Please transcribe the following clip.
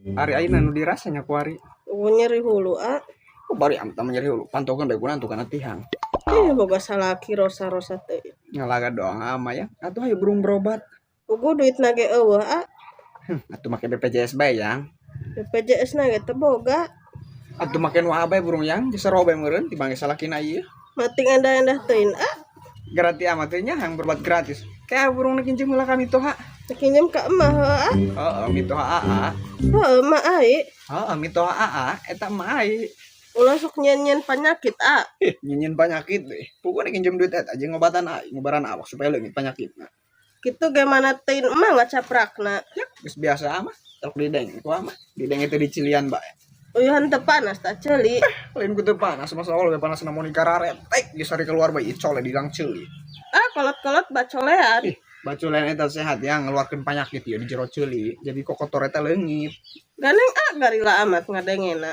Ari ayeuna nu dirasanya kuari? Puguh nyeri hulu, ah. Oh, bari amat nyeri hulu. Pantokeun bae kuna tukana tihang. Eh, boga salaki rosa-rosa teh. Ngalaga doang ama ya. Atuh hayu burung berobat. Puguh duit na ge euweuh, ah. Atuh make BPJS bae, Yang. BPJS na ge teu boga. Atuh make nu bae burung, Yang, geus bae meureun tibang salakina ieu. Mating endah-endah teuing, ah. Gratis amat teh nya, yang berobat gratis. Kayak burung nek injem heula ka mitoha. Kinjem ka emah heuh, ah. Heeh, mitoha aa. Heuh, emak ai. Heeh, mitoha aa eta mah ai. Ulah sok nyen-nyen penyakit, ah. Ih, nyinyin penyakit deh. Pokoknya kinjem duit eta jeung ngobatan ai, ngobaran awak supaya leungit penyakitna. Kitu ge mana teuing emah ngacaprakna. Ya, geus biasa mah. Tok dideng ku mah. Dideng itu dicilian bae. Uyuhan teu panas tah ceuli? Lain ku teu panas, masa Allah panas na Monica raretek geus hari keluar bae icole dilang ceuli. Ah, kolot-kolot bacolean. Ih, bacolean eta sehat ya, ngeluarkeun penyakit ya di jero ceuli. Jadi kokotor eta leungit. Gandeng ah, garila amat ngadengena.